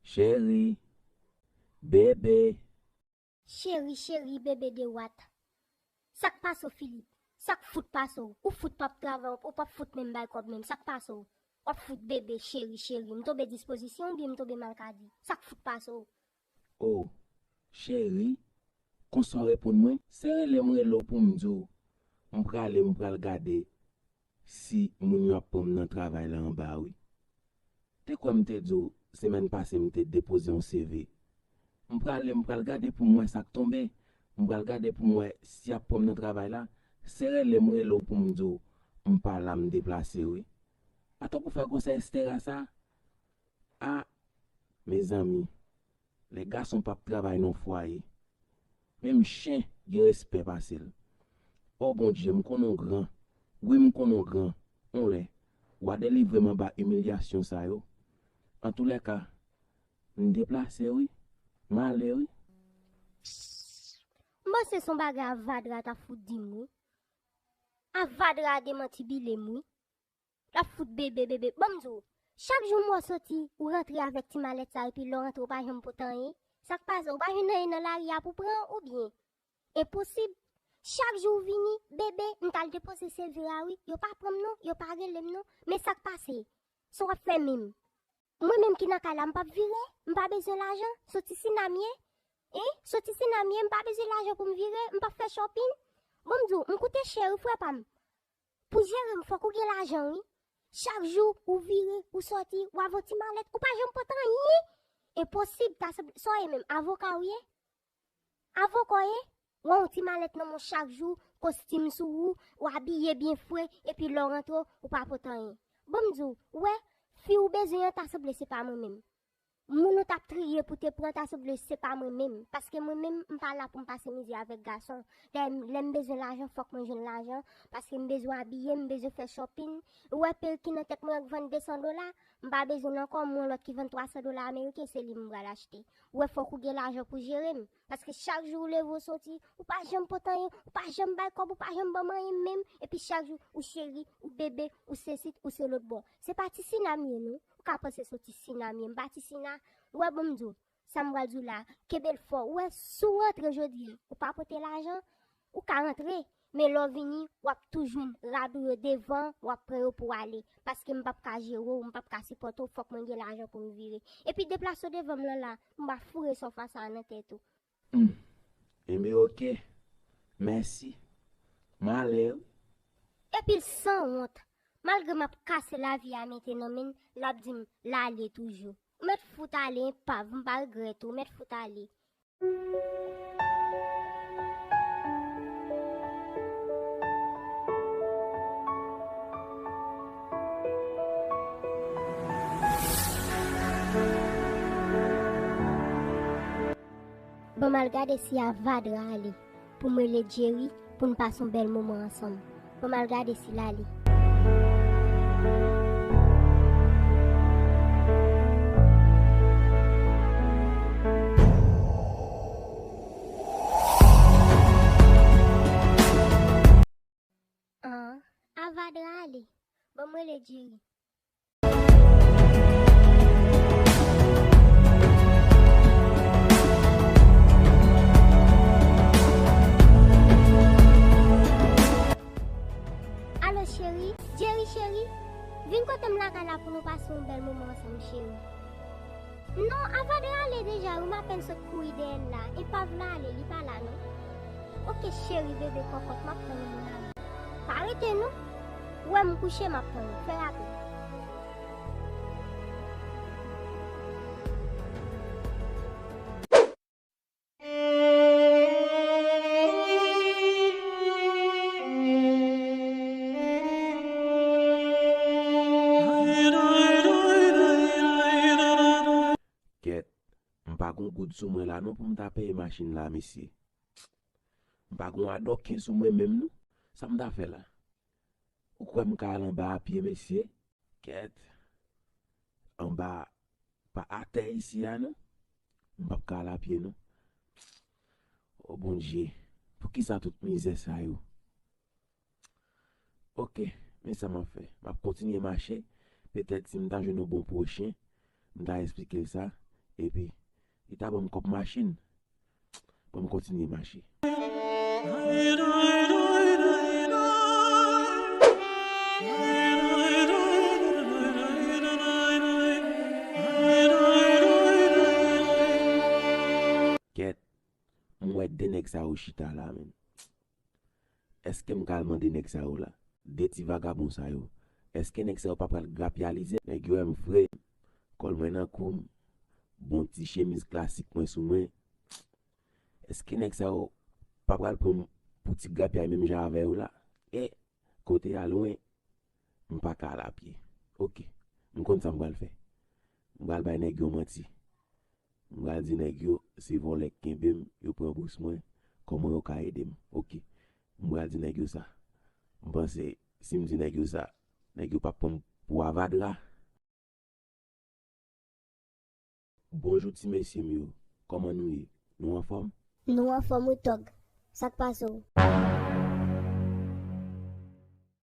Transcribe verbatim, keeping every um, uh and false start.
Cheri, bebe. Cheri, cheri, bebe de wat. Sa k pase w, Filip? Sa k fout pase w? Ou fout p ap travay, ou p ap fout menm bay kòb menm. Sa k pase w? W ap fout bebe, cheri, cheri. M tonbe dispozisyon oubyen m tonbe malkadi? Sa k fout pase w? O, cheri, konsa w reponn mwen? Se rele m rele w pou m di w, m prale, m pral gade si moun yo ap pran m nan travay la anba, wi. Te kwè m te di w, semèn pase m te depoze yon C V. M prale, m pral gade pou m wè sa k tonbe. M pral gade pou m wè si y ap pran m nan travay la. Se rele m rele w pou m di w, m pa la, m deplase, wi. Atò pou fè gwosè estera sa. A, mezanmi, lè gason p ap travay nan fwaye, menm chen gen respè pase l. O Bondye, m konnen w gran. Wi, m konnen w gran. On lè, w a delivre m anba imilyasyon sa yo. Antoulèka, m deplase, wi. M ale, wi. M panse se yon bagay Avadra ta fout di m, wi. Avadra demantibile m, wi. L ap fout bebe, bebe. Ban m di w, chak jou m wè w soti, ou rantre avèk ti malèt sa, epi lè w rantre, ou pa janm pote anyen. Sa k pase? Ou pa jwenn anyen nan lari a pou pran, oubyen? Enposib. Chak jou ou vini, bebe, m t al depoze C V a, wi. Yo pa pran m non, yo pa rele m non. Men sa k pase? Sa w ap fè menm? Mwen menm ki nan kay la, m p ap vire, m pa bezwen lajan, soti Sinam ye. Hein? Soti Sinam ye, m pa bezwen lajan pou m vire, m p ap fè shopping. Bon, m di w, m koute chè, wi, frè pa m. Pou jere m, fòk ou gen lajan, wi. Chak jou, ou vire, ou soti, ou avè yon ti malèt, ou pa janm pote anyen. Enposib, ta sanble, sa w ye menm, avoka w ye? Avoka w ye? Ou wè yon ti malèt nan men w chak jou, kostim sou ou, ou abiye byen fre, epi lè w rantre, ou pa pote anyen. Bon, m di w, ou wè, fi ou bezwen an, ta sanble se pa mwen menm. Moun ou t ap triye pou te pran, ta sanble se pa mwen menm. Paske mwen menm, m pa la pou m pase mizè avèk gason. Lè, lè m bezwen lajan, fòk mwen jwenn lajan. Paske m bezwen abiye, m bezwen fè shopping. Ou wè peruk ki nan tèt mwen an k vann de san dola? M pa bezwen l ankò, m wè yon lòt ki vann twa san dola ameriken, se li m pral achte. Ou wè, fòk ou gen lajan pou jere m. Paske chak jou ou leve, ou soti, ou pa janm pote anyen, ou pa janm bay kòb, ou pa janm ban m anyen menm. Epi chak jou, ou cheri, ou bebe, ou sesi, ou se lòt bò. Se pa ti Sina m ye, non. Ou ka panse se yon ti Sina m ye, m pa ti Sina. Ou wè, bon, m di w, sa m pral di w la, kenbe l fò. Ou wè, si w rantre jodi a, ou pa pote lajan, ou ka rantre, men lè w vini, w ap tou jwenn rad ou yo devan, w ap pran yo pou w ale. Paske m p ap ka jere w, m p ap ka sipòte w, fòk mwen gen lajan pou m vire. Epi deplase w devan m lan la, m va foure sa w fè sa a nan tèt ou. Hmm. Enben, oke. Mèsi. M ale, wi. Epi l sanwont. Malgre m ap kase lavi a mete nan men l, l ap di m l ale toujou. Ou mèt fout ale, enpav, m pa regrèt ou, ou mèt fout ale. Ban m al gade si Avadra ale, pou m rele Jerry, pou n pase yon bèl moman ansanm. Ban m al gade si l ale. An, Avadra ale. Ban m rele Jerry. Alo, cheri, Jerry, cheri, vin kote m lakay la pou nou pase yon bèl moman ansanm, cheri. Non, Avadra ale deja, wi, m apèn sot kouri dèyè l la. Enpav la ale, li pa la, non. Oke, cheri, bebe, kòkòt, m ap tann ou, mon amour. Pa rete, non. Ou wè m kouche, m ap tann ou. Fè rapid. Kèt, m pa gon goud sou mwen la non pou m ta peye machin la, mesye. M pa gon adòken sou mwen menm non. Sa m ta fè la? Ou kwè m ka al anba a pye, mesye? Kèt. Anba, pa atè isi a non. M p ap ka al a pye non. O Bondye, poukisa tout mizè sa yo? Oke, men sa m ap fè. M ap kontinye mache. Petèt si m ta jwenn yon bon pwochen, m ta esplike l sa, Epi, li ta ban m kòb machin pou m kontinye mache. Kèt, m wè de nèg sa yo chita la, menm. Èske m ka al mande nèg sa yo la? De ti vagabon sa yo. Èske nèg sa yo pa pral grapyalize? Nèg yo wè m fre, kòl mwen nan kou m, bon ti chemiz klasik mwen sou mwen. Èske nèg sa yo pa pral pran m pou ti grapyay menm jan avè yo la? E kote a lwen, m pa ka al apye. Oke, m konn sa m pral fè. M pral bay nèg yo manti. M pral di nèg yo se vòlè k kenbe m, yo pran bous mwen, kòman yo ka ede m? Oke, m pral di nèg yo sa. M panse, si m di nèg yo sa, nèg yo p ap pran m pou avadra. Bonjou ti mesye m yo, kòman nou ye? Nou anfòm? Nou anfòm wi tòg. Sa k pase w?